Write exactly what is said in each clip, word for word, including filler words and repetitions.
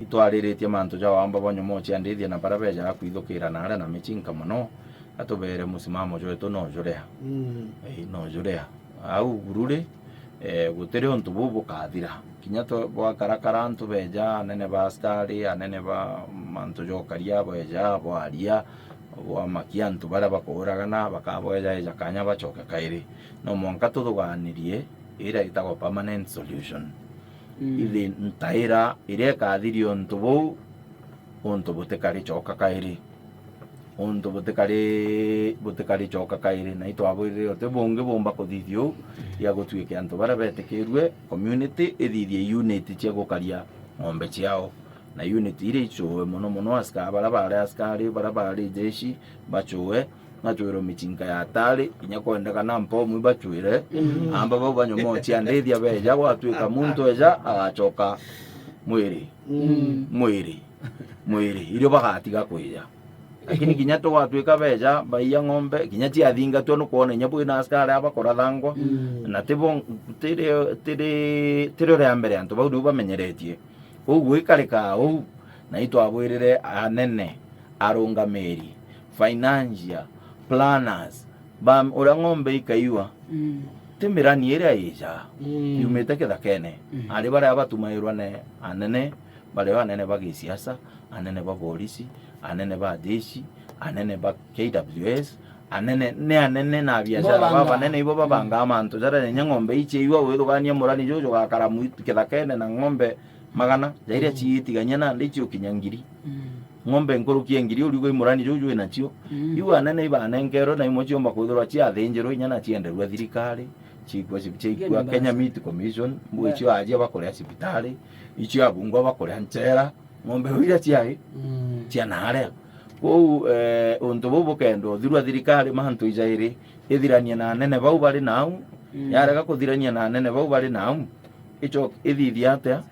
Itwariritie mantu ja wamba bwa nyomoo cia ndithia na baria bejaga kwithukira na aria na micinka mono, atubeere musimamo jwetu no juria. Mm. Ii, no juria. Au buru ri, eh, gutiri untu buu bukathira. Kinya tu-, bwakarakara antu beja, anene ba askari, anene ba mantu ja ukaria beja, bwaria, bwamakia antu baria bakuuragana, bakabweja eja kanya bacoke kairi. No mwanka tuthuganirie iria itagwa permanent solution. Mm. Ithi ntaira iria ikathiria untu buu, untu butikari coka kairi. Untu butikari, butikari coka kairi. Na itwabwirire uti bungi bumba kuthithia uu, ya gutuike antu baria betikirue, community ithithie unit cia gukaria ng'ombe ciao. Na unit iria icuwe mono mono, aska-, baria bari askari, baria bari jeshi, bacuwe, bacwirwe micinka ya atari, kinya kwendekana mpomu ibacwire. Mm. Amba bau ba nyomoo cia ndithia beja, gwatuika muntu eja, agacoka mwiri. Mm. Mwiri. Mwiri. Irio bagatiga kwija. Lakini kinya tugatuika beja, baiya ng'ombe, kinya ciathingatwa nukwona inya bwina askari aba kurathangwa. Mm. Na tibo, tiri, tiri, tiri ria mbere antu bau niu bamenyeretie. Kou gwikarika uu, na itwabwirire anene, arungamiri, financier, planners, ba uria ng'ombe ikaiwa, mm, ti mirani iria ijaa, mm, yumite kithakene. Mm. Ari baria batumairwa ne anene, bario anene ba gisiasa, anene ba borisi, anene ba jeshi, anene ba K W S, anene, ni anene na biashara babanene ibo babangaa, mm, mantu jaria inya ng'ombe ichiaiwa, withugania murani juju jugakara mwitu kithakene na ng'ombe magana, ja iria, mm, ciitigania nandi icio kinya ngiri. Mm. Ng'ombe nkuruki ya ngiri uriuga imurani juu jwi nacio. Mm. Iu anene ibanenkerwe na imwe ciomba kwithirwa ciathinjirwe inya na cienderua thirikari, ciikua cib-, ciikua Kenya Meat Commission, mbu icio ajia bakuria cibitari, icio abungwa bakuria nchera, ng'ombe iu iria ciai, mm, cia naaria. Kwou, eh, untu buu bukenda uthirwa thirikari mantu ijairi, ithiranie na anene bau bari nau, mm, yarega kuthirania na anene bau bari nau, icho ithithia atia?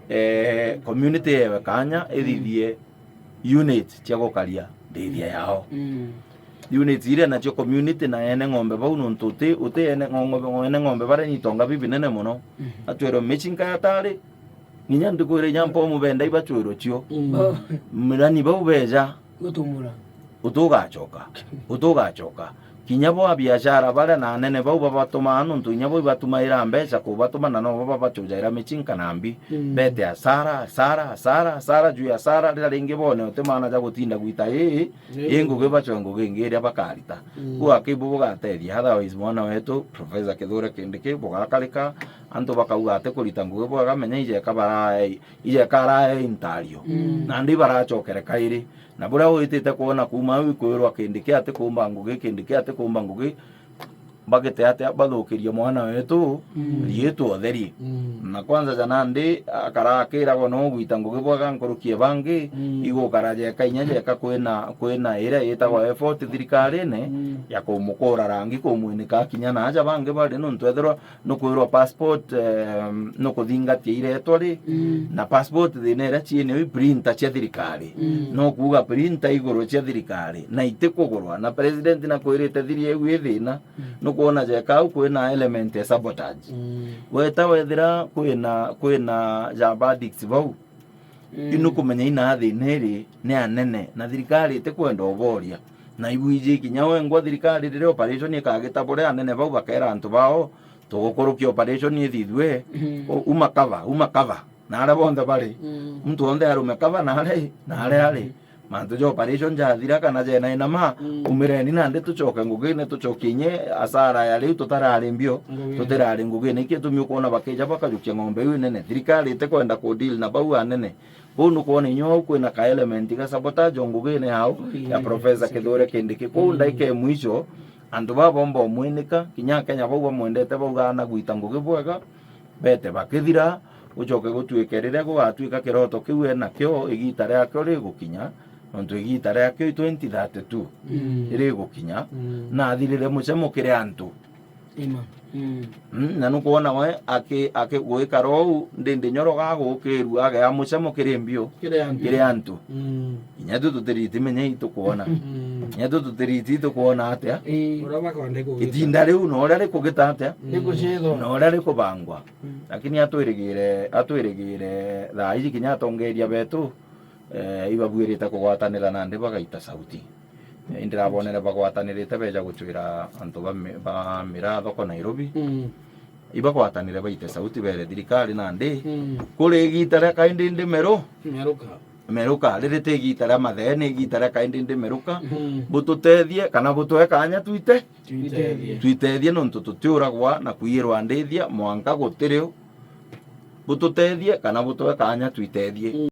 Eh, community yewe kanya ithithie unit cia gukaria ndithia yao. Mm. Unit iria nacio community na ene ng'ombe bau, nontu uti, uti ene ng'ombe, ene ng'ombe baria ni itonga bibinene mono. Mhm. Atwirwe micinka ya atari, nginya ndikwira inya mpomu benda ibacwirwe cio. Mm. Oh. Mirani bau beja. Gutumura. Utugacoka. Utugacoka. Kinya bo abiashara baria na anene bau babatumaa, nontu inya bo ibatumaira mbeca kubatuma, na nobo babacujaira micinka na mbi. Mm. Bete asara, asara, asara, asara juu ya asara, riria ringi bone uti maana ja gutinda gwita ii, ii, ii ngugi bacwe ngugi ingi iria bakarita. Mm. Kuu aki ibu bugatethia, otherwise mwana wetu, Professor Kithure Kindiki, bugakarika, antu bakauga ati kurita ngugi bwega, menya ijeka barae, ijeka arae intario. Mm. Nandi baracokere kairi. Na buria witite kwona kuuma au ikwirwa Kindiki ati kuumba ngugi, Kindiki ati kuumba ngugi, bagite atia bathukirie mwana wetu, mm, riitwa utheri. Mm. Na kwanza ja nandi akara akiragwa no gwita ngugi bwega nkuruki e bangi, mm, igukara jeka inya jeka kwina, kwina iria yitagwa effort thirikarine, mm, ya kumukura rangi, kumwinika kinya na aja bangi bari, nontu ethirwa nukwirwa passport, em, nukuthingatia iretwa ri, mm, na passport thina iria ciinio i printer cia thirikari. Mm. No kuuga printer igurwe cia thirikari, na itikugurwa, na president nakwirite thiri iu i thina, mm, nukwona jeka au kwina element ya sabotage. Mm. Weta wethira kwina, kwina ja verdicts bau, mm, inukumenya ina thina iri ni anene, na thirikari itikwenda uboria. Na ibu iji kinya wengwa thirikari riria operation ikagita buria anene bau bakera antu bao, tugukurukia operation ithithue, mm, u-, uma cover, uma cover. Na aria bonthe bari, mm, muntu wonthe arume cover na aria, na aria ari. Mm. Mantu ja operation jathira kana jena inama, mm, umireni nandi tucoke ngugine, tucokie inye asara ya riu tutarari mbio, ngugine, tutirari ngugine. Iki gitumi ukwona bakija bakajukia ng'ombe iu inene. Thirikari itikwenda ku deal na bau anene. Kuu nukwona inya au kwina ka element ga sabotage o ngugine yao, oh, ya, yeah, Professor Kithure Kindiki. Kuu, mm, ndaika ya mwisho, antu baba bomba umwinika, kinya Akenya bau bamwendete baugaa na gwita ngugi bwega, bete bakithira, gucoke gutuike riria gugatuika kiroto kiu enakio, igita riakio rigukinya, nontu igita riakio i twenty thirty-two, mm, rigukinya, mm, na athirire mucemo kiri antu. Ima. Mm. Mm, na nukwona we aki-, aki-, gwikara uu, ndindi nyoro gagukirua, agea mucemo kiri mbio, kiri antu, kiri antu. Mm. Inya tu tutiriti menya itukwona. Mm. Nyetu tutiriti tukwona atia? Ii. Uria bakwenda kugita. Itinda riu na uria rikugita atia? Rikucithwa. Na uria rikubangwa. Mm. Lakini atwirigire, atwirigire thaa iji kinya atongeria betu, eh, ibabuirite kugwatanira nandi bagaita sauti. Eh, indirabonere bagwatanirite beja gucwira antu ba mi-, ba miraa thoko Nairobi. Mm. Ibagwatanire baite sauti bere thirikari nandi. Mm. Kuri igita ria kaindindi meru. Meruka. Meruka, riri ti igita ria mathee, ni igita ria kaindindi meruka. Mm. Bututethie kana butwe kanya twite. Twitethie. Twitethie nontu tutiuragwa na kwiyirwa ndithia mwanka gutiri u. Bututethie kana butwe kanya twitethie. Mm.